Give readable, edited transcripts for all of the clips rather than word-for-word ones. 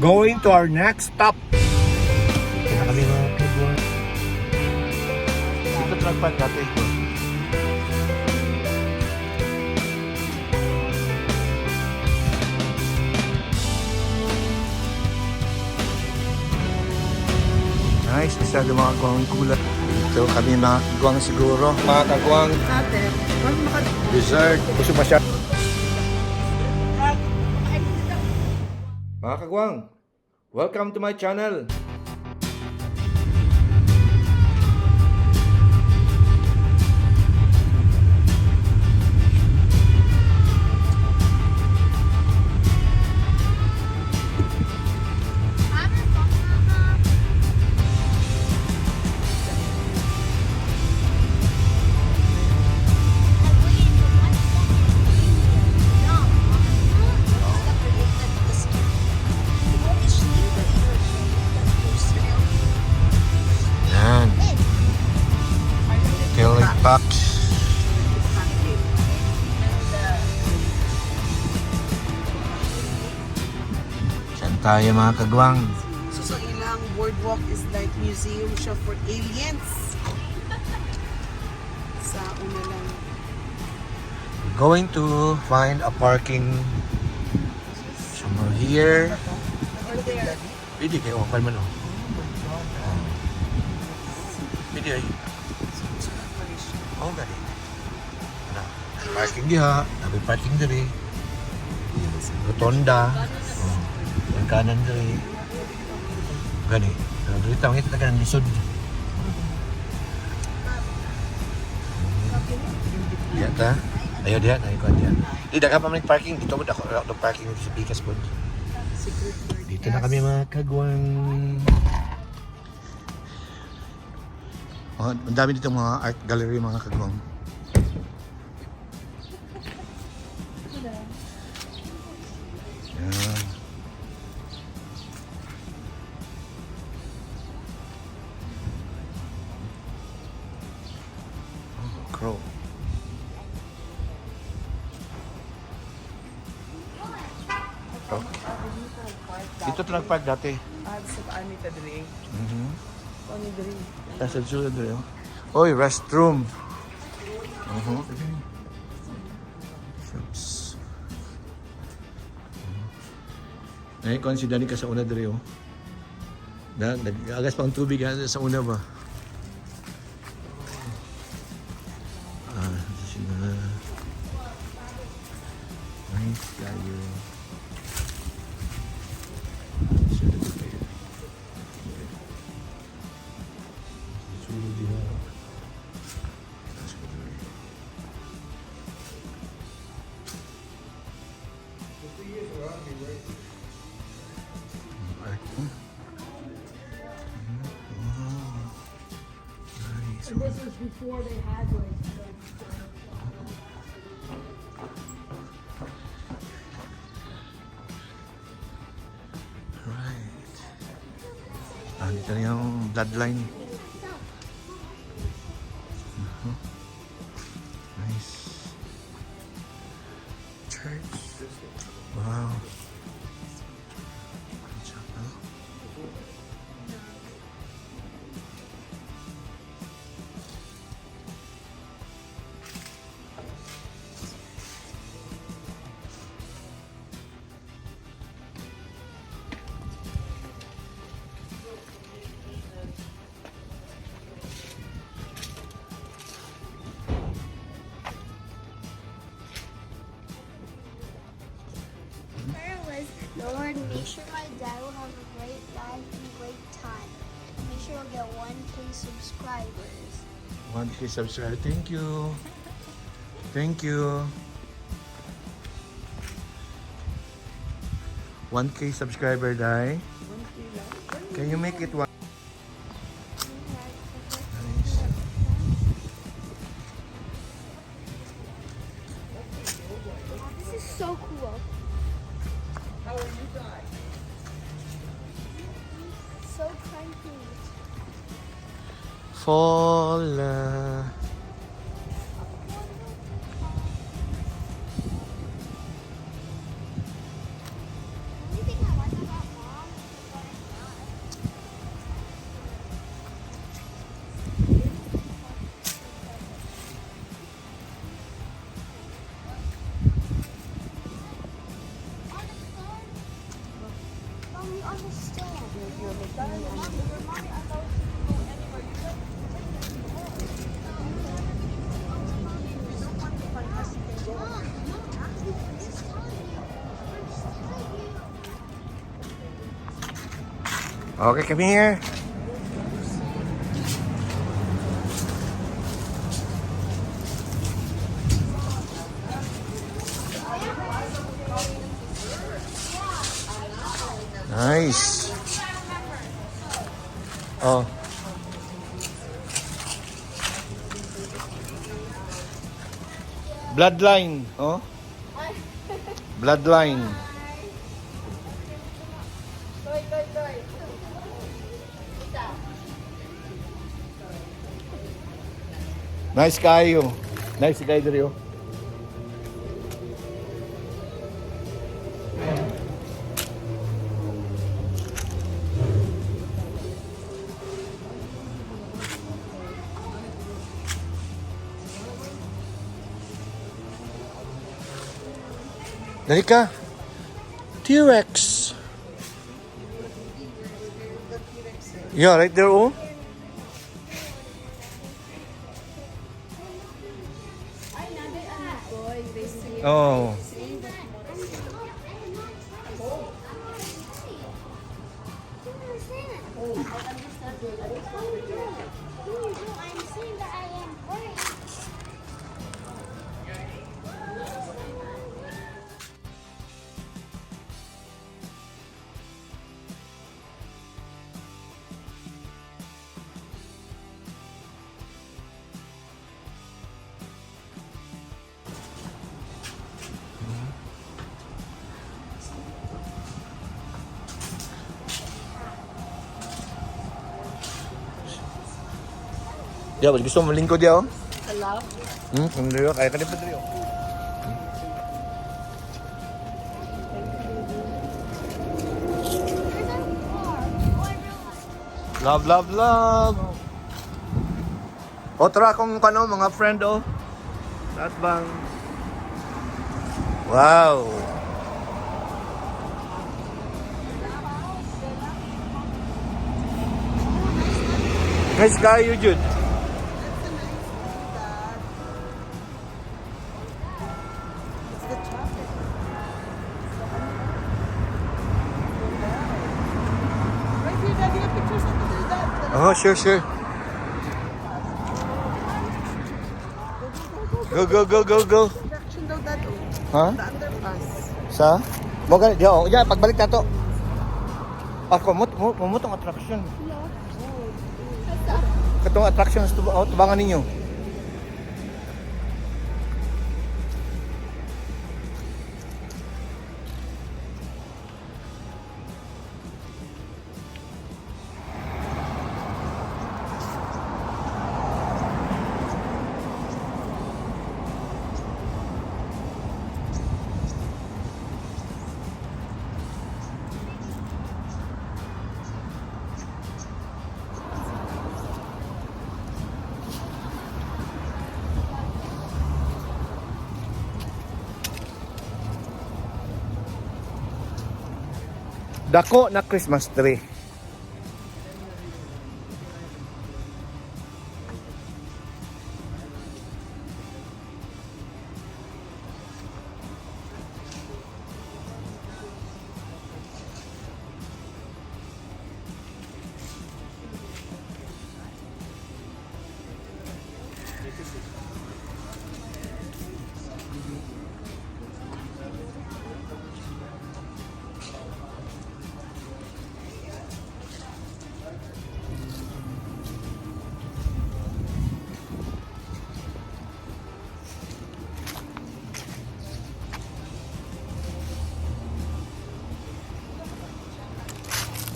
Going to our next stop. Dito na kami, mga kagwang. Dito truck park dati. Nice, masyado, mga kagwang, kulay. Dito kami, mga kagwang, siguro. Mga kagwang, dessert. Gusto pa siya. Mga kagwang, welcome to my channel. Yan. Tail light box. Saan tayo, mga kagwang? So sa ilang boardwalk is like museum siya for aliens. Sa una lang. Going to find a parking somewhere here. Or there. Pwede kayo, okay man oh. Oh. Pwede ay. Oh, gani. Ano? Parking diha, nabi parking diri. Rotonda. Oh. Ang kanan diri. Gani. Pero diri ta mangita ka ng lisod. Diha ta. Ayaw diha, naay kuan diha. Di daghang pa man parking dito mo dako dako parking sa Pikas pod. Secret bird. Dito na kami, mga kagwang. Oh, ang dami dito mga art gallery, mga kagwang. Yan. Oh, crow. Okay. Dito ito nag-park dati. Ah, sa paano ito diri? Paano diri? Nasa sulod diri, oh. Oy, restroom. Shops. Ay, kon si Danica sa una diri oh. Na, nag-agas pa ang tubig ha, sa una ba? Ah, ito sila. Nice kayo. Sila dito. Sulod diha. Taas ko diri. Art. Wow. Nice. And this was before they had like the Right. Ah, dito na yung bloodline. Nice. Church. Wow. Chapel. Prayer was, "Lord, make sure my dad will have a great life and great time. And make sure we'll get 1K subscribers." 1K subscriber. Thank you. Thank you. 1K subscriber, Dai. Can you make it one? Nice. This is so cool. How are you guys? So crunchy. Fall. The only thing I like about Mom telling you understand. Your mommy allows you to go anywhere. You like to take us If you don't want to find us, you can go. Mom, Mom, I'm just telling you. I'm just telling you. Okay, come here. Nice. Oh. Bloodline, oh. Bloodline. Toy, toy, toy. Isa. Nice kayo. Nice kayo diri oh. Dali ka. T-Rex. Yeah, right there oh. Ay, nanay, ano boy? Racing. Oh. I'm not, I'm not trying to say. I'm not saying. You don't understand. No, you don't. I'm saying that I am brave. Diya, gusto mo malingkod diya oh? Sa love. Kung diri kaya ka pa diri oh. There's a car. Oh, I realized. Love, love, love. O tara akong kano, mga friend oh. Lahat bang. Wow. Nice kayo, Jude. That's a nice view, Dad. It's the traffic. It's the ano. Right here, Daddy. The pictures of the Dad. Oh, sure. Go, go, go, Go, go, go, go, go. Construction daw, Dad. Oh. Ha? The underpass. Sa? Mo gani, diya, oh. Ya, pagbalik na to. Ako, mo tong attraction. Katong attraction sa oh, tubangan ninyo. Dako na Christmas tree.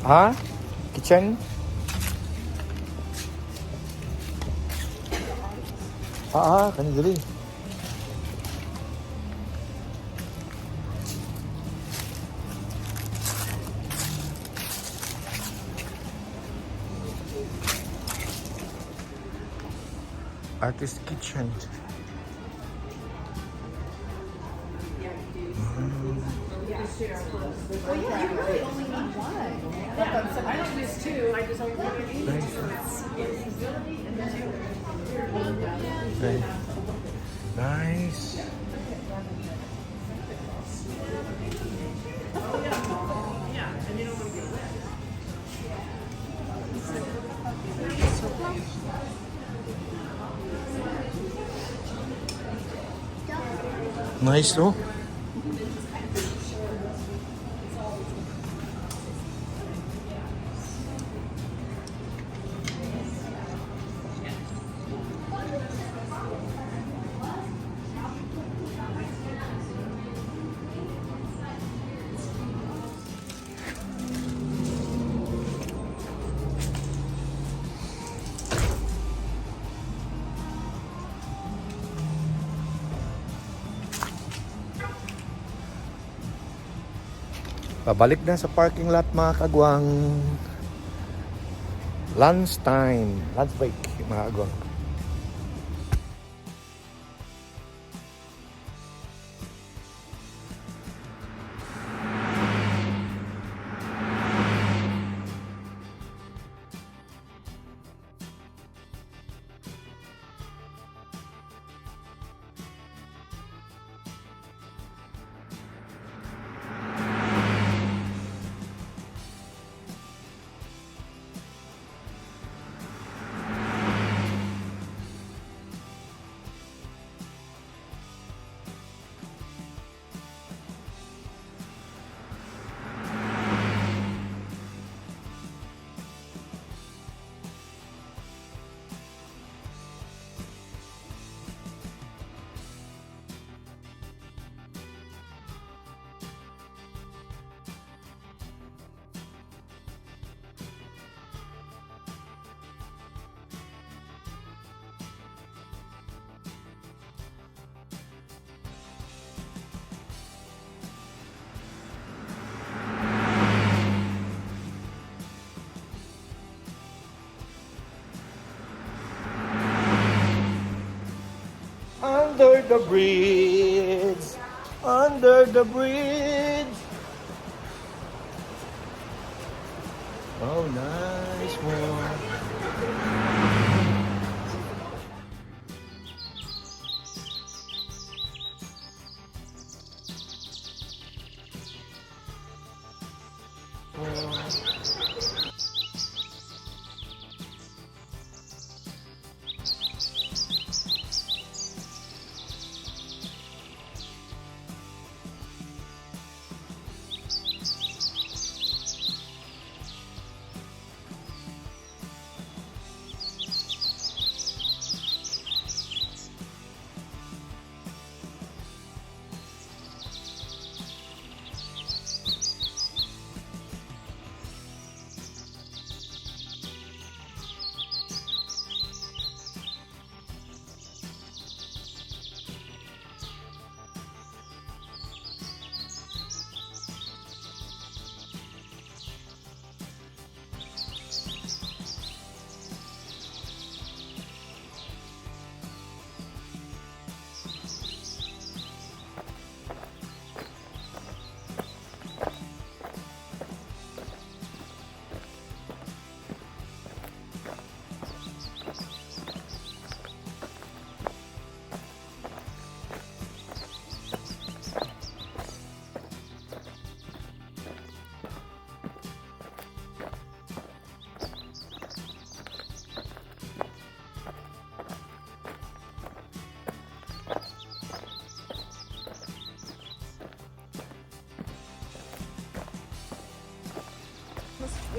Ha? Kitchen? Kani diri. Artist kitchen. Well, yeah, you really only need one. I don't use two. I just only Nice. Okay. Nice. Nice, no? Pabalik na sa parking lot, mga kagwang. Lunch time. Lunch break, mga kagwang. Under the bridge. Under the bridge. Oh, nice one.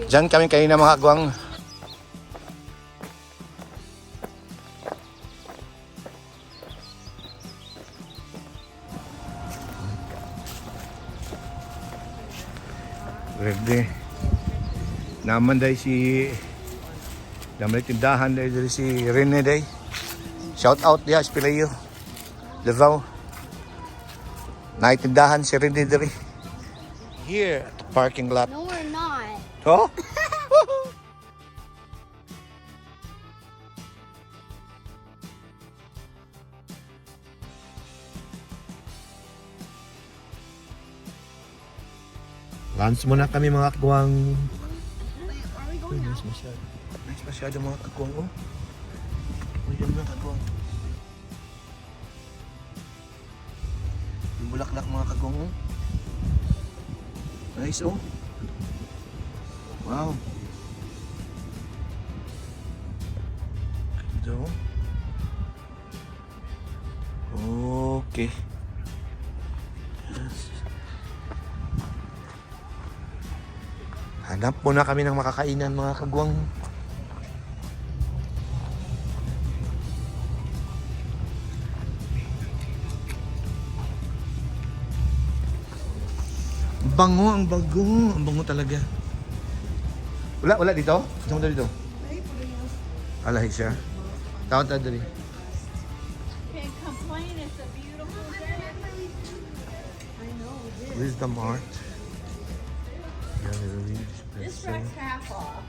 Diyan kami kanina, mga kagwang. Ready. Naman day si naman tindahan day diri si Rene day. Shout out diha sa Pilayo. Davao. Naitindahan si Rene diri. Here at the parking lot. No, we're not. Huh? Lunch muna kami, mga kagwang. Wait, are we Uy, going out? nice masyado. Nice masyado, mga kagwang, oh. Uy, yan, mga kagwang. Yung bulaklak, mga kagwang, oh. Nice, oh. Wow. Ganda, oh. Okay. Yes. Hanap muna kami ng makakainan, mga kagwang. Bango, ang bago. Ang bango talaga. Wala, wala dito? Saan mo dito? Ay, parehas. Alahi siya. Tawag tayo dali. Can't complain. It's a beautiful day. I know, we did. Wisdom Art. Gallery. This truck's half off.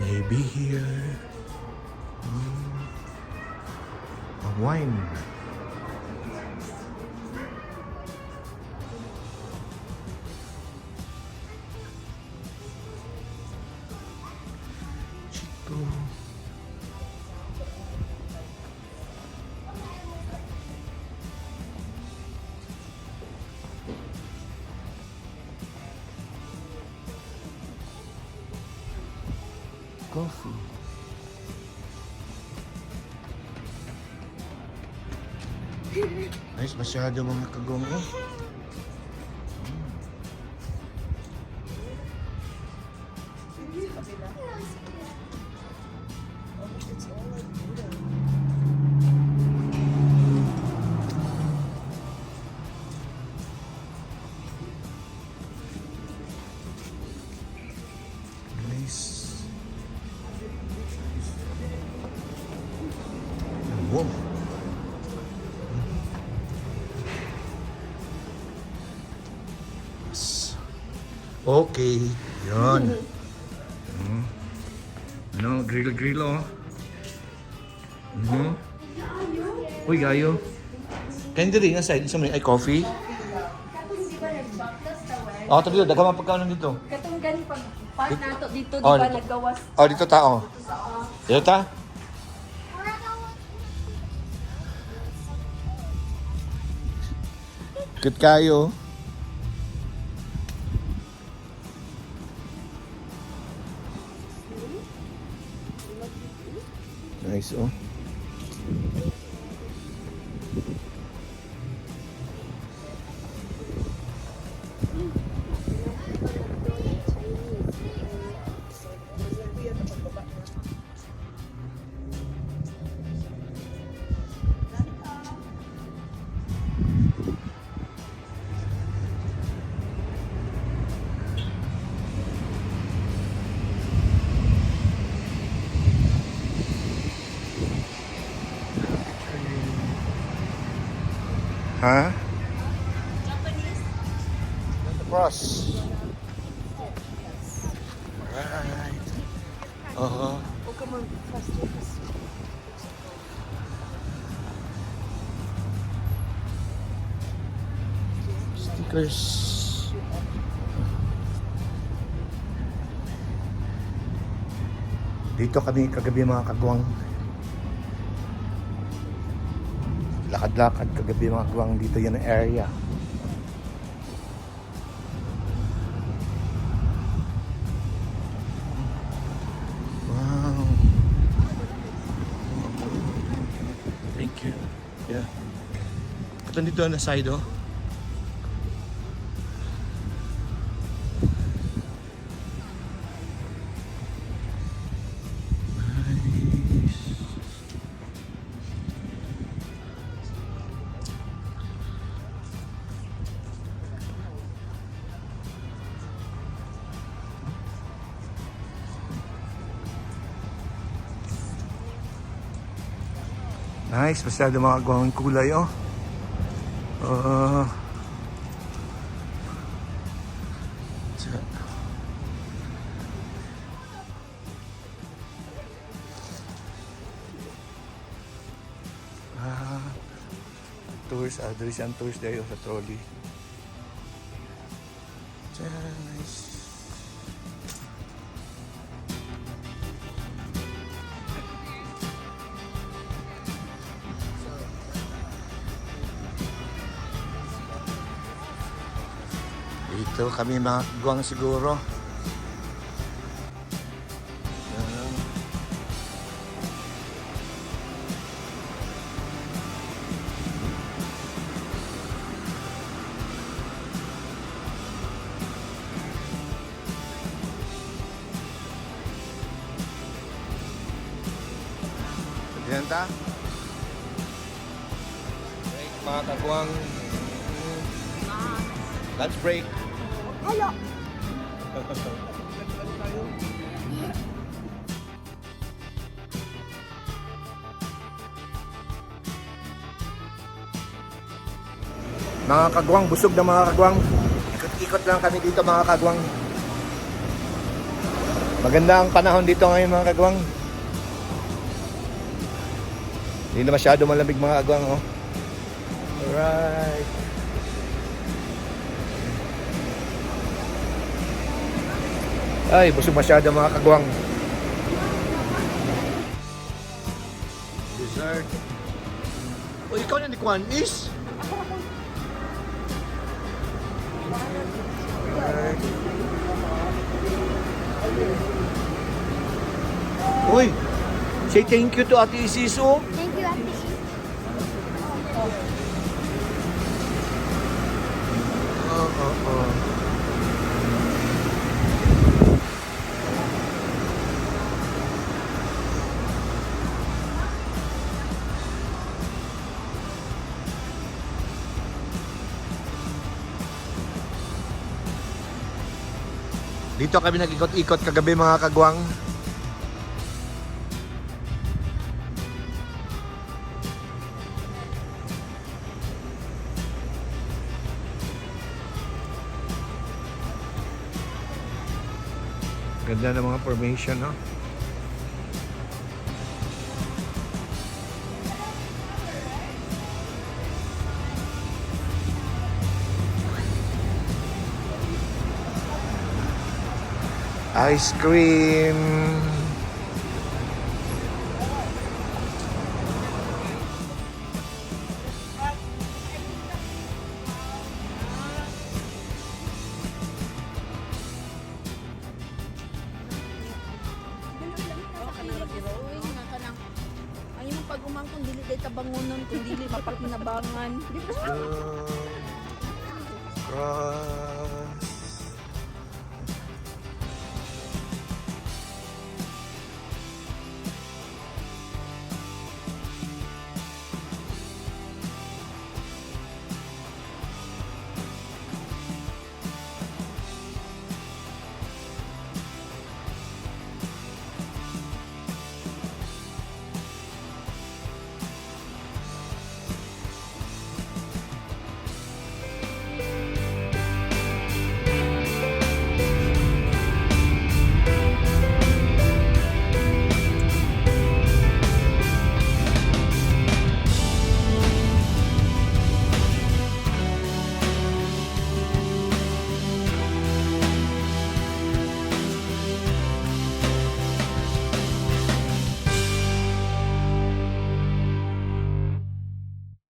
Maybe here. A wine. Chico. Coffee. Nice masyado, mga kagwang, oh. It's all like Buddha. Nice. Ang warm. Yes. Okay. Yun. Ano, grill grill, oh. Uy, gayo. Kain diri nga side, sa ay coffee. Tapos di ba nagbaklas ta well? Oh, tabi daghan man pagkaon dito. Katong gani pag part nato dito, di Oh, ba dito. naggawas? Oh, dito ta, oh. Dito ta. Good kayo. Nice, oh. Ha? Japanese. Cross. Right. Uh-huh. Oh, come on, faster, faster. Stickers. Dito kami kagabi, mga kagwang. Lakad-lakad kagabi, mga kagwang, dito yan ang area. Wow. Thank you. Yeah. Ito dito na side, oh. Nice. Nice, masyado mga gawang kulay, oh. Ah, ito. Tours. Ah, diri siyang tours dahil sa trolley. Tara, nice. Dito kami mga guwang siguro. Ayan. Diyan ta? Break, mga kagwang. Lunch break. Hello. Mga kagwang, busog na mga kagwang. Ikot-ikot lang kami dito, mga kagwang. Maganda ang panahon dito ngayon, mga kagwang. Hindi na masyado malamig, mga kagwang, oh. Alright. Ay, busog masyado, mga kagwang. Dessert. O, ikaw na ni Kwan is? Uy! Say thank you to Ate Isis, oh. Thank you, Ate Isis. Oo. Dito kami nag-ikot-ikot kagabi, mga kagwang. Ganda ng mga formation, no? Ice cream. Ang imong pag-umangkon dili kay tabangonon kun dili mapakinabangan. Cross.